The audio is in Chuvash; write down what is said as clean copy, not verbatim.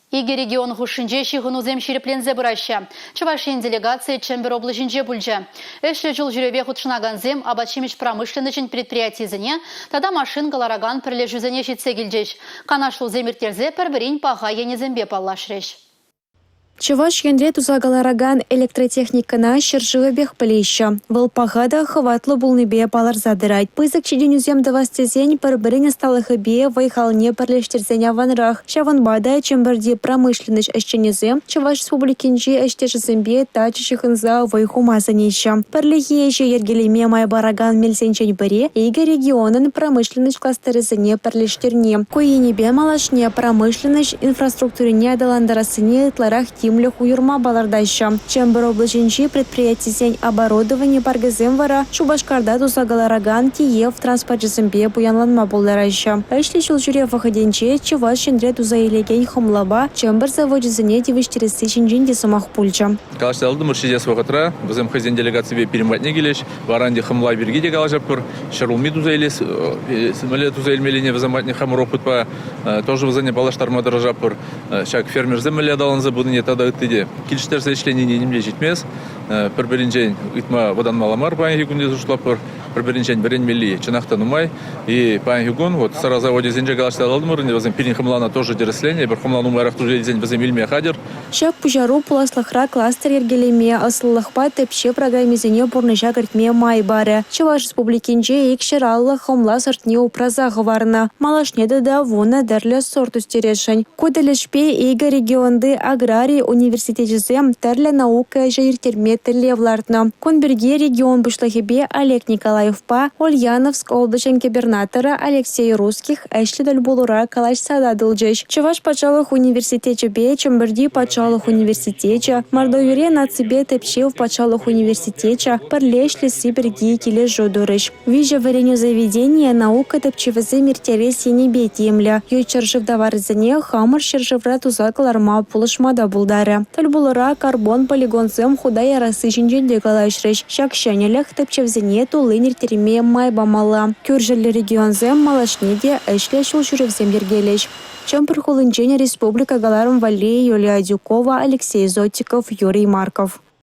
Икӗ регион хушшинче ҫыхӑнусем ҫирӗпленсе пыраҫҫӗ. Чӑваш Ен делегацийӗ Чӗмпӗр облаҫӗнче пулчӗ. Ӗҫлӗ ҫул ҫӳреве хутшӑнакансем апат-ҫимӗҫ промышленноҫӗн предприятийӗсене тата машин кӑларакан пӗрлешӳсене ҫитсе килчӗҫ. Канашлусем ирттерсе пӗр-пӗрин паха енӗсемпе паллашрӗҫ. Чӑваш Енре туса кӑларакан электротехникӑна ҫӗршывӗпех пӗлеҫҫӗ. Вӑл паха та хӑватлӑ пулнипе палӑрса тӑрать. Пысӑк ҫитӗнӳсем тӑвас тесен пӗр-пӗрин ӑсталӑхӗпе вӑй-халне пӗрлештерсен аванрах. Ҫавӑнпа та Чӗмпӗрти промышленноҫ ӗҫченӗсем Чӑваш Республикинчи ӗҫтешӗсемпе тачӑ ҫыхӑнса вӑй хума сӗнеҫҫӗ. Пӗрлехи ӗҫе йӗркелеме май паракан мелсенчен пӗри – икӗ регионӑн промышленноҫ кластерӗсене пӗрлештерни. Ку енӗпе малашне промышленноҫ инфраструктурине аталантарассине ытларах тимлӗх уйӑрма палӑртаҫҫӗ. Чӗмпӗр облаҫӗнчи предприятисен оборудовани паркӗсем вара Шупашкарта туса кӑларакан тиев транспорчӗсемпе пуянланма пултараҫҫӗ. Ӗҫлӗ ҫул ҫӳрев вӑхӑтӗнче Чӑваш Енре туса илекен хӑмлапа Чӗмпӗр завочӗсене тивӗҫтересси ҫинчен те сӑмах пулчӗ. Калаҫса илтӗмӗр ҫитес вӑхӑтра вӗсем хӑйсен делегаципе пирӗн патне килӗҫ. Вара ӗнтӗ хӑмла пирки те калаҫатпӑр. Ҫӗрулми туса илес, мӗнле туса илмеллине вӗсем патне хамӑр опытпа тоже вӗсене паллаштарма тӑрӑшатпӑр. Ҫак фермерсем мӗнле аталанса пынине тата ытти те килӗштерсе ӗҫленине нимле ҫитмест. Пӗр-пӗринчен ыйтма вӑтанмалла мар паянхи кун тесе шутлатпӑр. Пӗр-пӗринчен вӗренмелли чӑнах та нумай. И паянхи кун вот сӑра заводӗсенче калаҫса татӑлтӑмӑр ӗнтӗ, вӗсем пирӗн хӑмлана тоже тӗрӗсленӗ. Эпир хӑмла нумайрах туса илсен вӗсем илме хатӗр. Ҫак пуҫару пуласлӑхра кластер йӗркелеме, ӑслӑлӑхпа тӗпчев программисене пурнӑҫа кӗртме май парӗ. Чӑваш Республикинче 250 хӑмла сортне упраса хӑварнӑ. Малашне тата 10 тӗрлӗ сорт ӳстересшӗн. Ку тӗлӗшпе икӗ регионти аграри университечӗсем тӗрлӗ наука ӗҫӗ ирттерме тӗллев лартнӑ. Кун пирки регион пуҫлӑхӗпе Олег Николаевпа Ульяновск облаҫӗн кӗпернаторӗ Алексей Русских ӗҫлӗ тӗл пулура калаҫса татӑлчӗҫ. Чӑваш патшалӑх университечӗпе Чӗмпӗрти патшалӑх университечӗ, Мордовире наципе тӗпчев патшалӑх университечӗ пӗрле ӗҫлесси пирки килӗшӳ турӗҫ. Виҫӗ вӗренӳ заведенийӗ наука тӗпчевӗсем ирттерес енӗпе тимлӗ. Ют ҫӗршыв таварӗсене хамӑр ҫӗршывра туса кӑларма пулӑшма та пултарӗ. Тӗл пулура карбон полигонсем хута ярасси ҫинчен те калаҫрӗҫ. Ҫак ҫӗнӗлӗх тӗпчевсене туллин ирттерме май памалла. Кӳршӗллӗ регионсем малашне те ӗҫлӗ ҫул ҫӳревсем йӗркелӗҫ. Чӗмпӗр хулинчен республика кӑларӑм валли Юлия Адюкова, Алексей Зотиков, Юрий Марков.